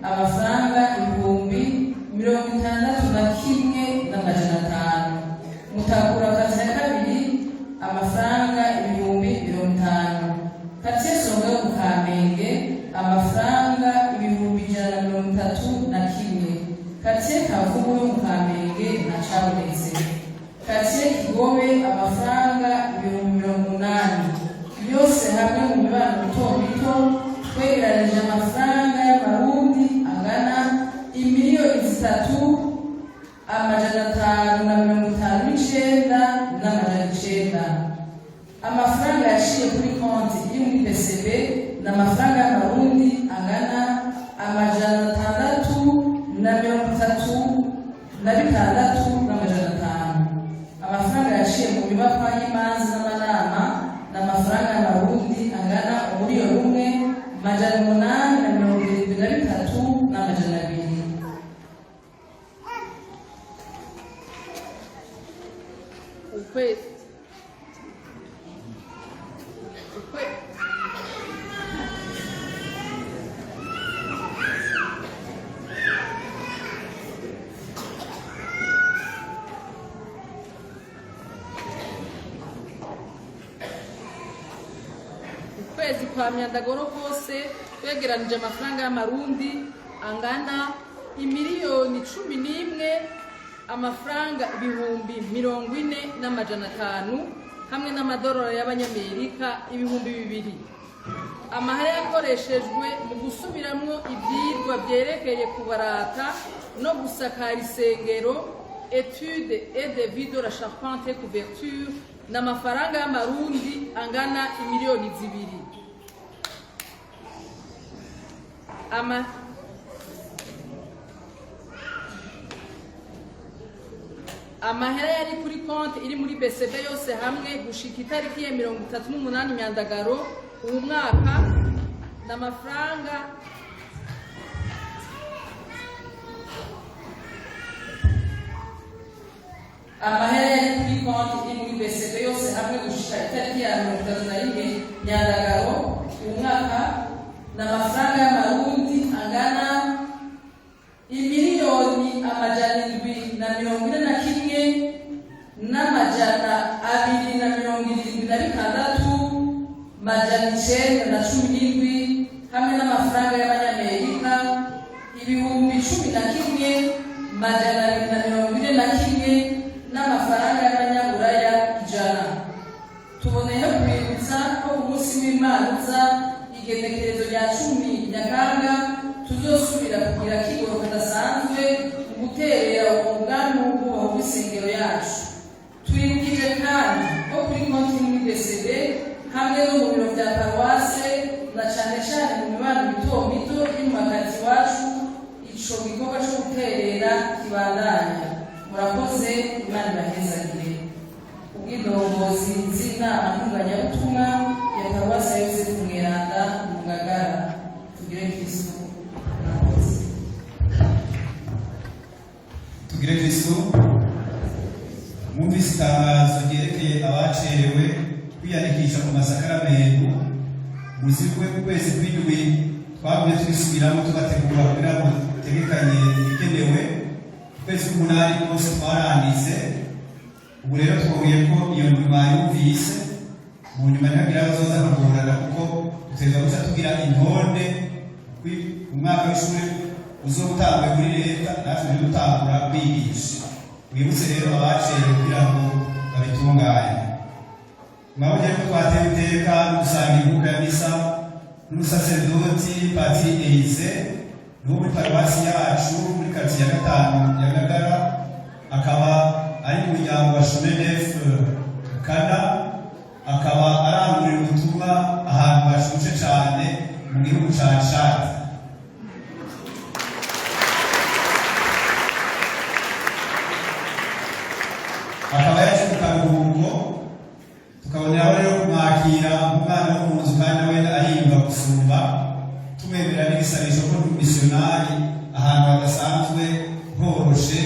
amafaranga 61,500. Mutakurakazi ya kabiri amafaranga 50,000. Kigobe amafaranga 80,000. Yose hamwe mu mibano mito mito twegeranije amafaranga y'amarundi angana 3,559,900. Amafaranga yaciye kuri konti iri muri BCB ni amafaranga y'amarundi angana 636,500. Amafaranga yaciye mu mibakwa y'imanza n'amanama ni amafaranga y'amarundi angana 1,873,200. Ukwezi ukwe Ukwezi kwa myandagoro kose twegeranije amafaranga y'amarundi angana 11,500,500 hamwe n'amadolari y'abanyamerika 2000. Amahera yakoreshejwe mu gusubiramwo ivyigwa vyerekeye kubarata no gusakara isengero, étude et devis de la charpente et couverture, n'amafaranga y'amarundi angana 2,000,000. Amahera yari kuri konti iri muri BCB yose hamwe gushika itariki ya 38 Myandagaro uwu mwaka n'amafaranga Amahera yari kuri konti iri muri BCB yose hamwe gushika itariki ya 31 Myandagaro uwu mwaka n'amafaranga y'amarundi angana 741,276,917 hamwe n'amafaranga y'abanyamerika 11,241 n'amafaranga y'abanyaburaya 100. Tuboneyeho kubibutsa ko ku munsi w'Imana uza, igenekerezo rya 10 Nyakanga, tuzosubira kugira kigoro kadasanzwe mu guterera uwo mugambi w'ubwubahwa bw'isengero yacu. Twibukije kandi ko kuri konti muri BCB hamwe no mu biro vya paruwase na cane cane mu mibano mito mito iri mu makazi iwacu ico gikorwa co guterera kibandanya. Murakoze, Imana ibahezagire. Ubw'indongozi z'inama ntunganyabutumwa ya paruwasi ya Yosefu Mweranda mu Ngagara. Tugire Kristu. Murakoze. Tugire Kristu. Mwumvise itangazo ryerekeye abacerewe kwiyandikisha ku masakaramentu. Muzi ko ukwezi kw'indwi twagumye tubisubiramo, tubategura kugira ngo dutegekanye ibikenewe. Ukwezi k'umunani kose twaranditse. Ubu rero twabonye ko iyo ndwi bayumvise, mu nyuma ntihagira abazoza kugorana, kuko dutegerezwa guca tugira intonde. Umwaka w'ishuri uzoba utanguye muri leta, natwe turi gutangura kwigisha. Mwibutse rero abacerewe kugira ngo babitunganye. Mwabonye ko twatewe iteka no gusanga imbuga ya misa n'umusaseredoti Patiri Elize, ni wo muri paruwasi yacu muri karitsiye ya gatanu ya Gagara, akaba ari mu muryango wa Chemin Kana, akaba arangurira ubutumwa ahantu hashushe cyane mu gihugu ca Chad. Akaba yaje mu karuhuko, tukaboneraho rero kumwakira nk'umwana wo mu nzu, kandi nawe arimba gusumba, tumwemerera n'igisabisho ko misiyonari ahantu hadasanzwe horoshe.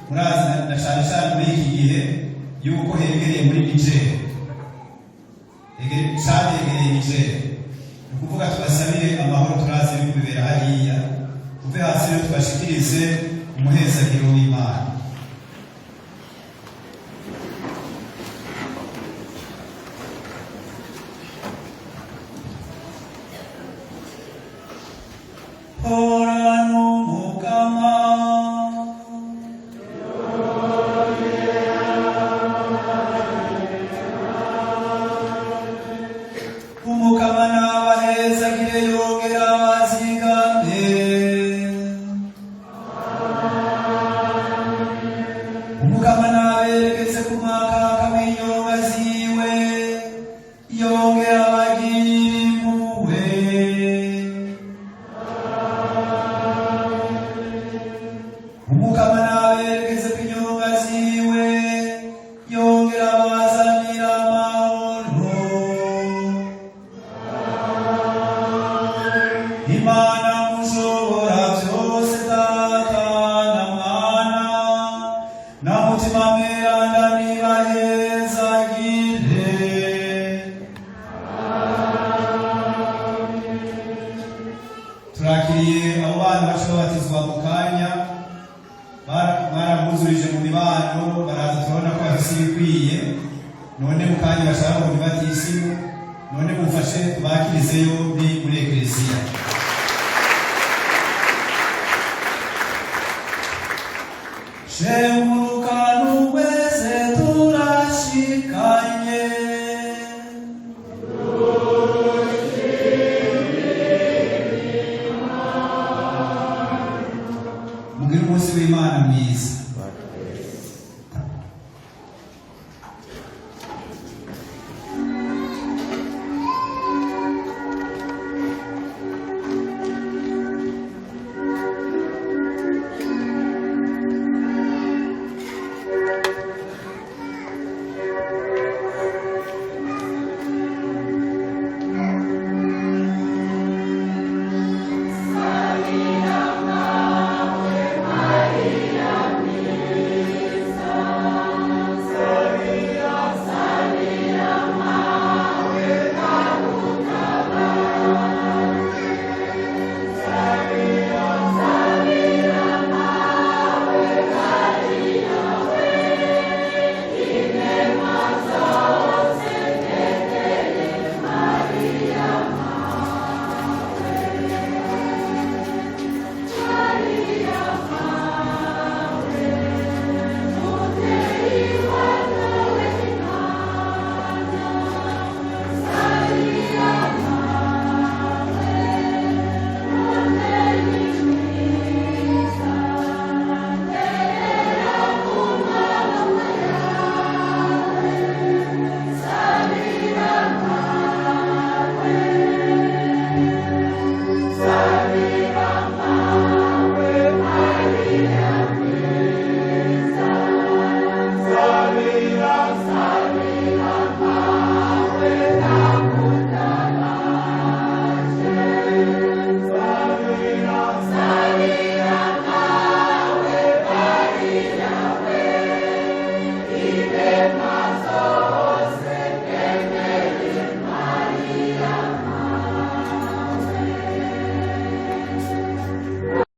Murazi na cane cane muri iki gihe yuko hegereye muri Niger. Chad yegereye Niger, ni ukuvuga tubasabire amahoro. Turazi ibintu bibera hariya. Tuve hasi rero tubashikirize umuhezagiro w'Imana. Hora n'Umukama. None mu kanya bashaka ngo bibatisimu, none mumfashe tubakirize yombi muri Eklesiya. Shemurukanu wese turashikanye.